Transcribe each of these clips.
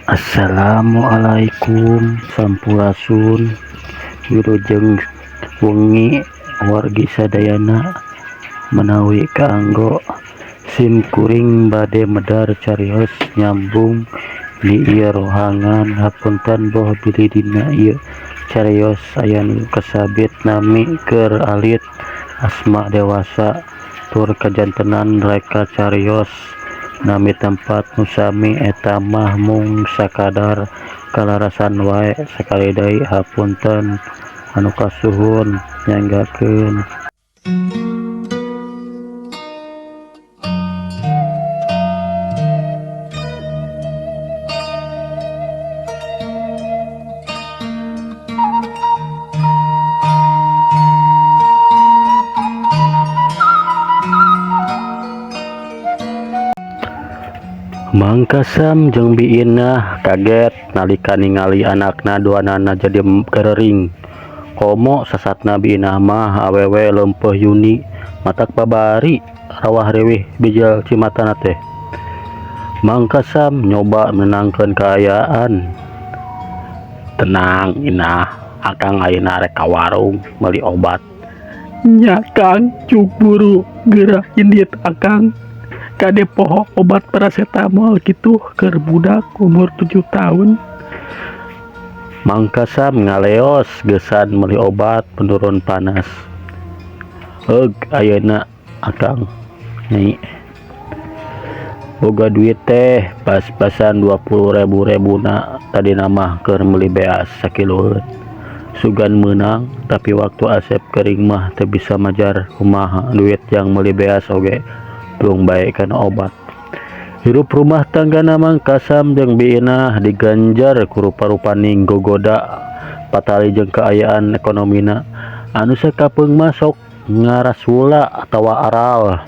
Assalamualaikum sampurasun wilujeng wengi wargi sadayana menawi kaanggo sim kuring bade medar carios nyambung di ieu rohangan hapunten boh bilih dina ieu carios aya nu kasabit nami keur alit asma dewasa tur kajantenan reka carios nami tempat nu sami eta mah mung sakadar kalarasan wae sakali deui hapunten anu kasuhun nyanggakeun. Mang Kasam jeung Bi Inah kaget nalika ningali anakna duanana jadi garering. Komo sasatna Bi Inah mah awewe leumpeuh yuni matak babari rawah riwih bijil cimatana teh. Mang Kasam nyoba menenangkeun kaayaan. Tenang Inah, akang ayeuna rek ka warung meuli obat. Nya Kang, cuk buru geura indit akang. Kade poho obat paracetamol gitu keur budak umur 7 tahun. Mang Kasam ngaleos geusan meuli obat penurun panas. Eug ayeuna akang nyai boga duit teh pas-pasan 20.000 rebuna tadina mah keur meuli beas sakiloeun. Sugan meunang tapi waktu Asep kering mah teu bisa majar kumaha duit yang meuli beas oge belum bae kana obat. Hirup rumah tanggana Mang Kasam jeung Bi Inah diganjar ku rupa-rupaning gogoda patali jeung kaayaan ekonomina anu sakapeung mah sok ngarasula atawa aral.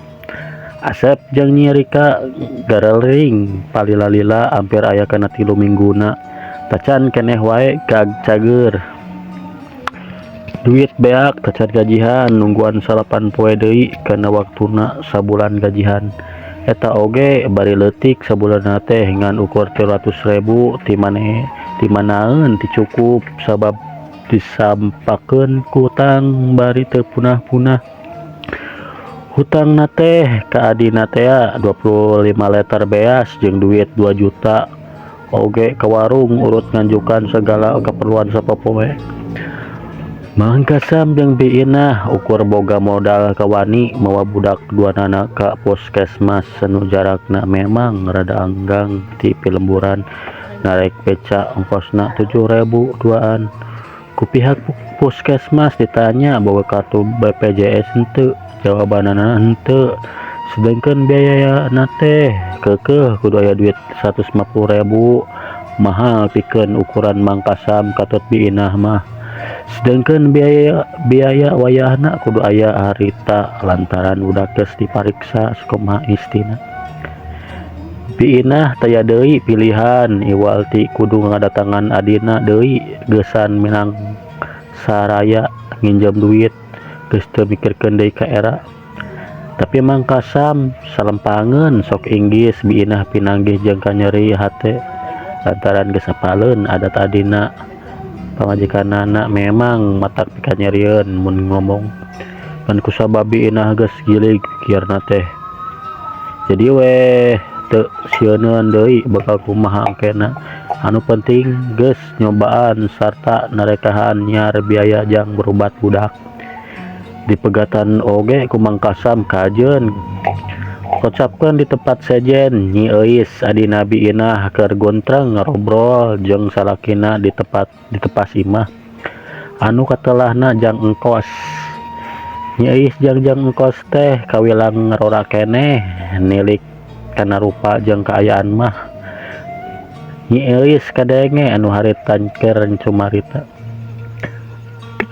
Asep jeung Nyi Rika garering palila-lila hampir aya kana 3 mingguna tacan keneh wae gag cager. Duit beak tacan gajihan nungguan 9 poe deui kana waktuna sabulan gajihan. Eta oge bari leutik sabulanna teh ngan ukur 300.000 ti mane ti manaeun ti cukup sabab disampakeun ku hutang bari teu punah-punah. Hutangna teh ka adina tea 25 liter beas jeung duit 2 juta oge ka warung urut nganjukan segala keperluan sapopoe. Mang Kasam jeung Bi Inah ukur boga modal kawani mawa budak duanana ka puskesmas anu jarakna memang rada anggang ti pilemburan narek beca ongkosna 7.000 duaan. Ku pihak puskesmas ditanya boga kartu BPJS henteu, jawabanana henteu. Sedengkeun biayana teh keukeuh kudu aya duit 150.000 mahal pikeun ukuran Mang Kasam katut Bi Inah mah. Sedengkeun biaya wayahna kudu aya harita lantaran budak geus dipariksa sakumaha istina. Bi Inah taya deui pilihan iwal ti kudu ngadatangan adina deui geusan minang saraya nginjem duit geus teu mikirkeun deui ka era. Tapi Mang Kasam salempangeun sok inggis Bi Inah pinanggih jeung kanyeri hate lantaran geus apaleun adat adina. Pamajikanana memang matak pikanyerieun mun ngomong kan kusabab Bi Inah geus gilig pikirna teh. Jadi weh teu sieuneun deui bakal kumaha engkena. Anu penting geus nyobaan sarta narekahan nyiar biaya jang berobat budak. Dipegatan oge ku Mang Kasam kajeun kocapkeun di tempat sejen Nyi Euis adina Bi Inah keur gontreng ngarobrol jeung salakina di tempat di tepas imah anu katelahna jang engkos. Nyi Euis jeung jang engkos teh kawilang ngarora keneh nilik kana rupa jeung kaayaan mah. Nyi Euis kadenge anu harita keur cumarita.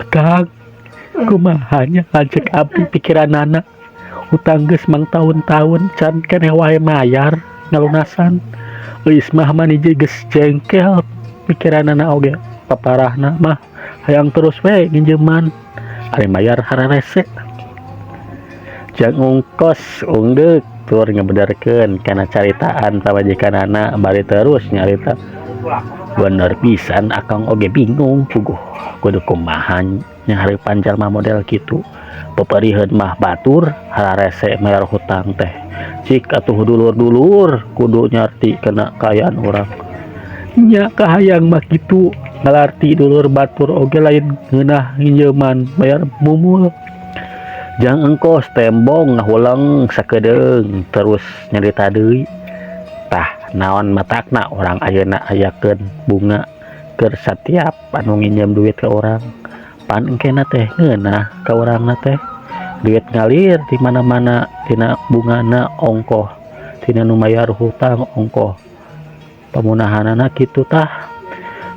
Kang, kumaha nya lanceuk abdi pikiranana hutang geus mang taun-taun can keneh wae mayar ngalunasan. Euis mah manije geus jengkel pikiranana oge paparahna mah hayang terus we nginjeman ari mayar hararese. Jang ongkos unggeuk tur ngabenerkeun kana caritaan pamajikanana bari terus nyarita. Bener pisan akang oge bingung puguh kudu kumaha nyahareupan jalma model kitu. Peperiheun mah batur hararese mayar hutang teh. Cik atuh dulur-dulur kudu nyarti kana kaayaan urang. Nya kahayang mah kitu ngalarti dulur batur oge lain ngeunah nginjeuman bayar mumul. Jang engkos tembong ngahuleng sakedeung terus nyarita deui. Tah naon matakna urang ayeuna ayakeun bunga keur satiap anu nginjem duit ka urang. Pan engkena teh ngeunah ka urangna teh. Duit ngalir di mana-mana tina bungana ongkoh, tina nu mayar hutang ongkoh. Pamunahanana kitu tah.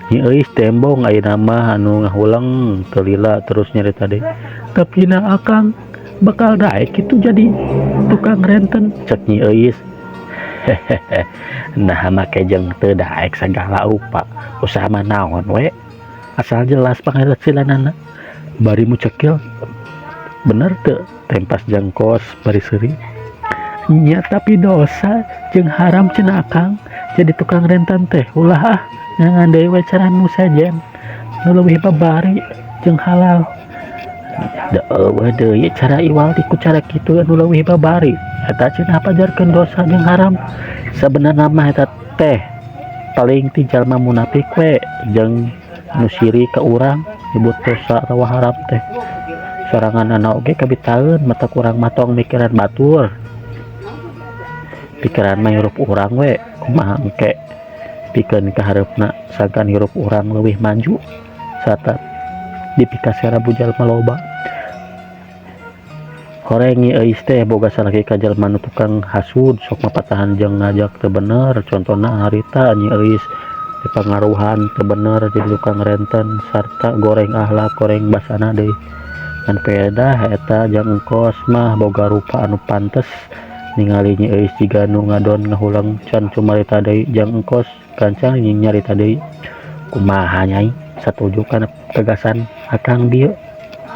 Nyi Euis tembong ayeuna mah anu ngahuleng teu lila terus nyarita deui. Tapi na akang bakal daek kitu jadi tukang renten cek Nyi Euis. Hehehe, nah make jeung teu daek sagala rupa usaha mah naon we asal jelas panghasilanana bari mu cekil bener teu tempas jangkos bari seuri. Nya tapi dosa jeung haram cenah akang jadi tukang rentan teh ulah ah ngangan deui we cara nu sejen nu leuwih babari jeung halal. Da eueuh deui cara iwal ti ku cara kitu anu leuwih babari eta cenah pajarkeun dosa jeung haram. Sabenerna mah eta teh paling ti jalma munafik we jeung nu sirik ka urang nyebut dosa atawa haram teh. Soranganana oge kabitaeun mata kurang mah tong mikiran batur. Pikiran mah hirup urang we kumaha engke pikeun ka hareupna sangkan hirup urang leuwih maju sarta dipikasera jalma loba. Horeng Nyi Euis teh boga salaki ka jalma nu tukang hasud sok mapatahan jeung ngajak teu bener. Contona harita Nyi Euis dipangaruhan teu bener jadi tukang renten sarta goreng ahlak goreng basana deui. Ngan pedah eta jang engkos mah boga rupa anu pantes ningali Nyi Euis jiga nu ngadon ngahuleng can cumarita deui jang engkos gancang nyarita deui. Kumaha nyai satuju kana gagasan akang bieu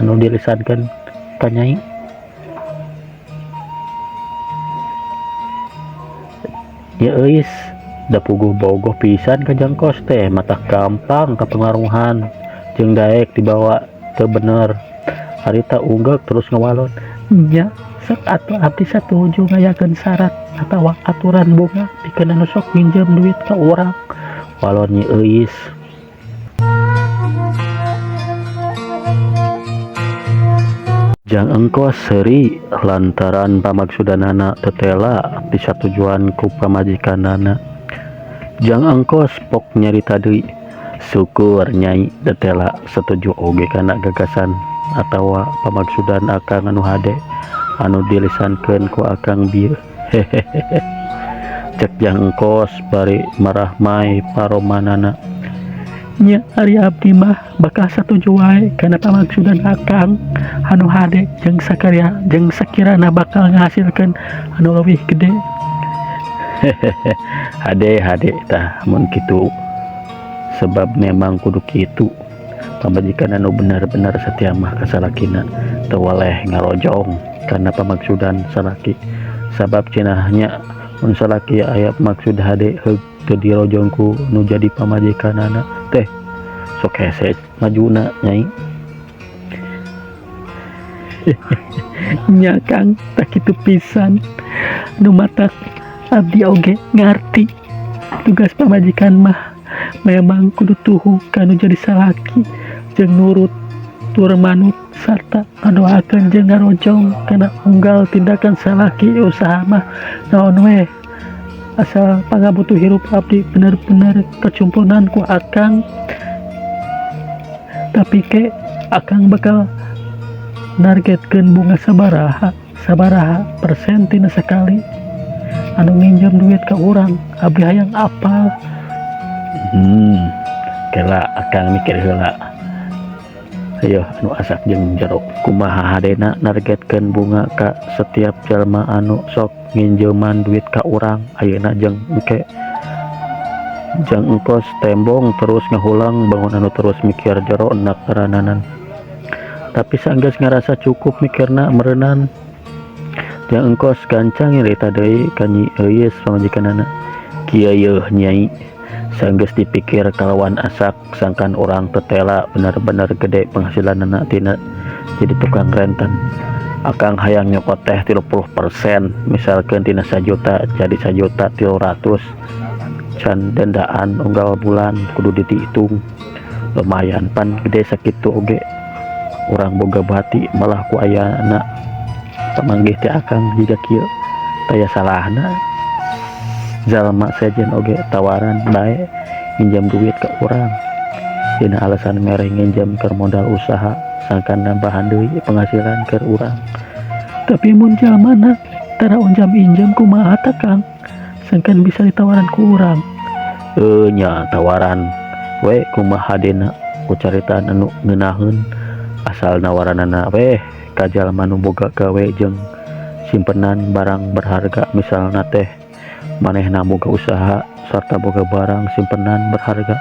anu dilisankeun ka nyai? Nyi Euis da puguh bogoh pisan ka jangkos teh matak gampang kapengaruhan jeung daek dibawa teu bener. Harita unggek terus ngawalon. Nya sok atuh abdi satuju ngayakeun syarat atawa aturan bunga pikeun anu sok nginjem duit ka urang. Walon Nyi Euis. Jang engkos seuri lantaran pamaksudanana teu tela disatujuan ku pamajikanana. Jang engkos pok nyarita deui. Syukur nyai teu tela satuju oge kana gagasan atawa pamaksudan akang anu hade anu dilisankeun ku akang bieu. Hehehe. Cek jang engkos bari marahmai paromanana. Nya ari abdi mah bakal satuju wae kana pamaksudan akang anu hade jeung sakarya jeung sakirana bakal ngahasilkeun anu leuwih gede. Hehehe. Hade hade tah mun kitu sebab memang kudu kitu. Pamajikan anu bener-bener setia mah ka salakina teu weleh ngarojong kana pamaksudan salaki. Sabab cenah nya mun salaki aya maksud hade heug teu dirojong ku nu jadi pamajikanana teh sok hese majuna nyai. Nya Kang tah kitu pisan nu matak abdi oge ngarti tugas pamajikan mah memang kudu tuhu kanu jadi salaki jeung nurut tur manut sarta ngadoakeun jeung ngarojong kana unggal tindakan salaki usaha mah naon we asal pangabutuh hirup abdi bener-bener kacumponan ku akang. Tapi ke akang bakal nargetkeun bunga sabaraha sabaraha persen tina sakali anu nginjem duit ka urang abdi hayang apal. Kela akang mikir heula. Ayo anu asak jeung jero kumaha hadena nargetkeun bunga ka setiap jalma anu sok nginjeuman duit ka urang ayeuna jeung engke. Jang engkos tembong terus ngahulang bangun anu terus mikir jero enak karananan. Tapi sanggeus ngarasa cukup mikirna meureunan. Jang engkos gancang nyarita deui ka Nyi Euis pamajikanana. Kieu yeuh nyai Sanggeus dipikir kalawan asak sangkan urang tetela bener-bener gede penghasilanana tina jadi tukang renten. Akang hayang nyokot teh 30%, misalkeun tina sajuta jadi 1.300.000, can dendaan unggal bulan kudu dihitung. Lumayan pan gede sakitu oge urang boga bati, malah ku ayana pamanggih teh akang jiga kieu taya salahna. Jalma sejen oge tawaran bae nginjam duit ka urang dina alasan mere nginjam keur modal usaha, sangkan nambahan deui penghasilan keur urang. Tapi mun jalmana tara onjam injam kumaha tah, Kang? Sangkan bisa ditawaran ku urang. Nya tawaran we kumaha hadena ku caritaan anu ngeunaheun, asal nawaranana weh ka jalma nu boga gawe jeung simpenan barang berharga. Misalna teh manehna boga usaha sarta boga barang simpenan berharga.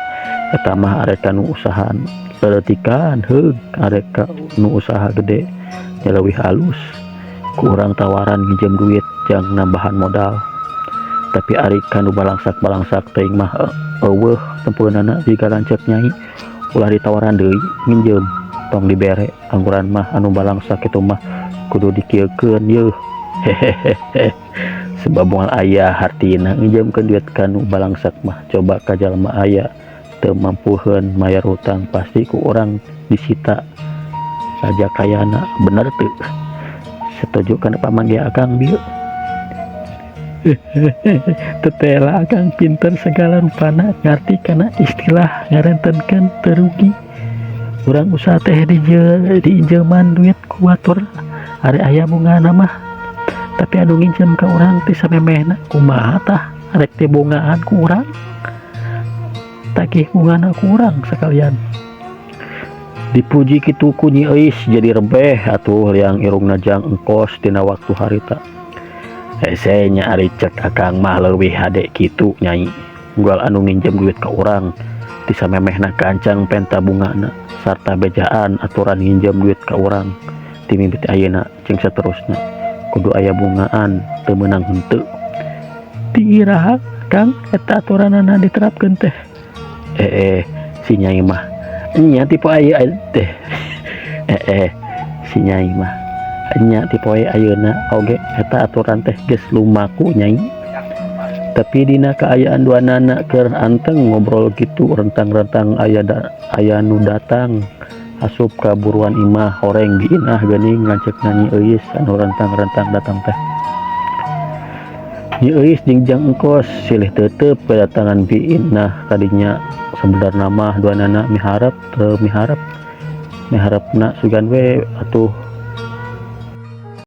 Eta mah arek nu usaha leletikan heug, arek ka nu usaha gede nya leuwih halus ku urang tawaran nginjem duit jang nambahan modal. Tapi ari kanu balangsak-balangsak teuing mah euweuh tempeunana. Jiga lanceuk Nyai, ulah ditawaran deui nginjem, tong dibere angguran mah. Anu balangsak kitu mah kudu dikieukeun yeuh, hehehe, sebab moal aya hartina nginjemkeun duit kanu balangsak mah. Coba ka jalma aya teu mampuheun mayar hutang, pasti ku urang disita raja kayana. Bener teu? Setuju kana pamanggih akang bieu? Tetela akang pinter segala rupana, ngarti kana istilah ngarentenkeun teu rugi. Urang usaha teh diinjeman duit ku batur ari aya bungana mah, tapi anu nginjem ka urang ti samemehna kumaha tah? Arek dibungaan ku urang, tagih bungana ku urang sekalian. Dipuji kitu ku Nyi Euis, jadi rebeh atuh liang irungna Jang Engkos tina waktu harita. Hese nya, ari cek akang mah leuwih hade kitu, Nyai. Unggal anu nginjem duit ka urang ti samemehna gancang penta bungana, sarta bejaan aturan nginjem duit ka urang ti mimiti ayeuna jeung saterusna kudu aya bungaan, teu meunang henteu. Ti iraha, Kang, eta aturanana diterapkeun teh? Eh, si Nyai mah nya ti poe teh. Eh, si Nyai mah nya ti poe ayeuna oge eta aturan teh geus lumaku, Nyai. Tapi dina kaayaan duanana keur anteng ngobrol kitu, rentang-rentang aya da, aya nu datang asup ka buruan imah. "Horeng, Bi Inah," geuning lanceukna Nyi Euis anu rentang-rentang datang teh. Nyi Euis jeung Jang Engkos silih teuteup kedatangan Bi Inah kadinya. Sebenarna mah duanana miharep teu miharep, miharepna sugan we atuh.